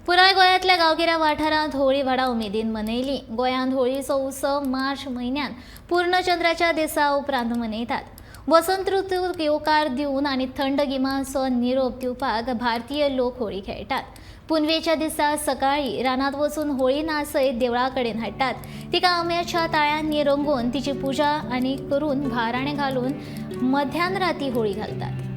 पुराय गोंयांतल्या गांवगिऱ्या वाठारांत होळी व्हडा उमेदीन मनयली. गोंयांत होळीचो उत्सव मार्च म्हयन्यांत पूर्णचंद्राच्या दिसा उपरांत मनयतात. वसंत ऋतूक येवकार दिवन आनी थंड गिमाचो निरोप दिवपाक भारतीय लोक होळी खेळटात. पुनवेच्या दिसा सकाळी रानांत वचून होळी नाचयत देवळा कडेन हाडटात. तिका आंब्याच्या ताळ्यांनी रंगोवन तिची पुजा आनी करून भाराणें घालून मध्यान राती होळी घालतात.